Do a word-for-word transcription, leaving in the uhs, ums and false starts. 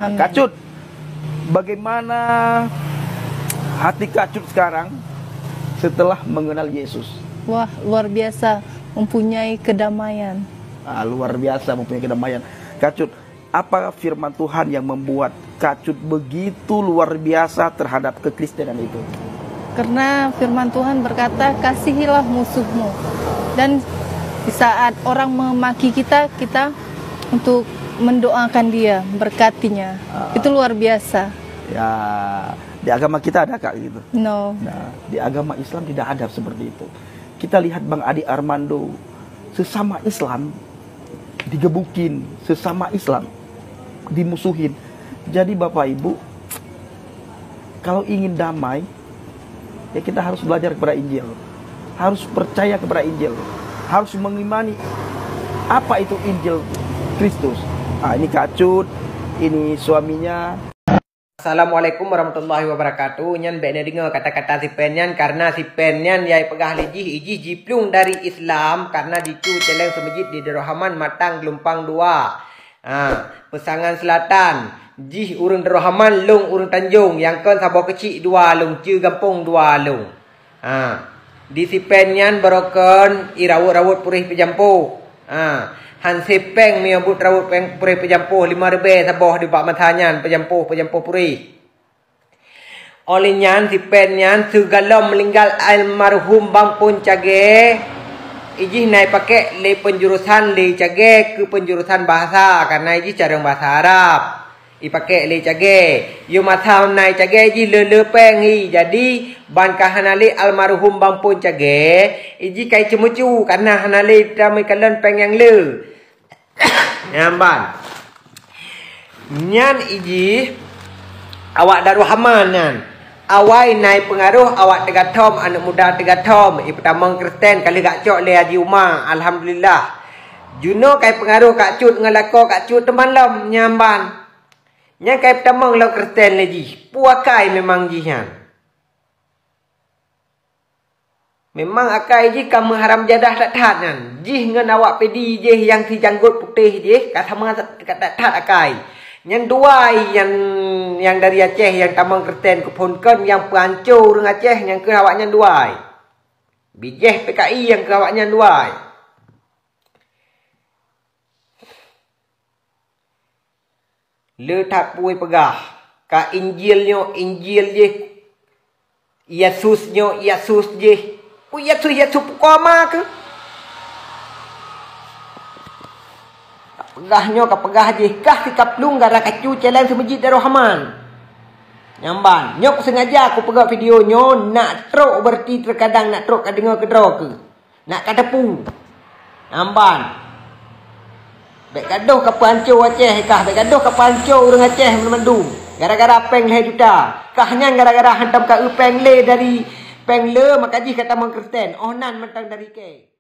Amin. Kak Cut, bagaimana hati Kak Cut sekarang setelah mengenal Yesus? Wah, luar biasa, mempunyai kedamaian. Ah, luar biasa mempunyai kedamaian. Kak Cut, apa firman Tuhan yang membuat Kak Cut begitu luar biasa terhadap kekristenan itu? Karena firman Tuhan berkata, "Kasihilah musuhmu." Dan di saat orang memaki kita, kita untuk mendoakan dia, berkatinya. Ah. Itu luar biasa. Ya, di agama kita ada, Kak, gitu. No. Nah, di agama Islam tidak ada seperti itu. Kita lihat Bang Adi Armando, sesama Islam digebukin, sesama Islam dimusuhin. Jadi Bapak Ibu, kalau ingin damai, ya kita harus belajar kepada Injil. Harus percaya kepada Injil. Harus mengimani apa itu Injil Kristus. Ah, ini Kak Cut, ini suaminya. Assalamualaikum warahmatullahi wabarakatuh. Nyan bèk neudeungoe kata-kata si Pen nyan, karena si Pen nyan nyang peugah lé jih, ijih jiplueng dari Islam, karena jicu céléng seumeujid di Darussaman Matang Geulumpang dua. Ha, Peusangan Seulatan. Jih ureueng Darussaman, lôn ureueng Tanjong, nyang kon saboh keuchik dua lôn, ceue gampông dua lôn. Ha, di si Pen nyan baroekon irawot-rawot puréh peujampôh. Ha, han sé péng meunyoe buet rawot péng puréh peujampôh, lima ribèe saboh di bak masa nyan peujampôh, peujampôh puréh. Óh lheueh nyan si Pen nyan sigohlom meuninggai almarhum Bang Pon Cagée, ijih na ipakék lé peunjurusan lé Cagée keu peunjurusan bahasa, karena ijih carông bahasa Arab. Ipakék lé Cagée. Yoh masa na i Cagée jih le-le péng hi. Jadi, ban ka hana lé almarhum Bang Pon Cagée, ijih ka iceumeucue, karena hana lé tameukalon péng nyang le. Nyan ban. Nyan ijih awak Darussaman nyan. Awai na ipeungaroh awak Teugathom, aneuk muda Teugathom, ipeutamong Kristen ka lheueh geujak cok lé Haji Uma, alhamdulillah. Jinoe ka ipeungaroh Kak Cut ngon lakoe Kak Cut teuma lom, nyan ban. Nyan ka ipeutamong lom Kristen lé jih. Peue akai memang jih nyan. Memang akai jih ka meuharam jadah that-that nyan. Jih ngon awak Pedi jih nyang si janggot putéh jih ka sama that-that akai. Nyan duai nyang, nyang dari Aceh nyang tamong Kristen keuphon kon nyang peuhanco ureueng Aceh nyang keu awaknyan duai. Bijéh P K I nyang keu awaknyan duai. Le that peue peugah, ka Injil nyoe Injil jih, Yesus nyoe Yesus jih. Ku Yesus, Yesus pukoe ma keuh? Ka peugah nyoe, ka peugah jih, kah si kaplueng gara kacu céléng seumeujid Darussaman. Nyan ban, nyoe kusengaja kupeugah video nyoe, nak trok berarti terkadang nak trok ka deungoe keudroe keuh. Nak ka teupeu. Nyan ban. Bèk gadoh ka peuhanco Aceh kah, bèk gadoh ka peuhanco ureueng Aceh mandum. Gara-gara péng lhèe juta. Kah nyan gara-gara hantom ka eu péng lé dari péng le, maka jih ka tamong Kristen. Óh nan mantong dari kèe.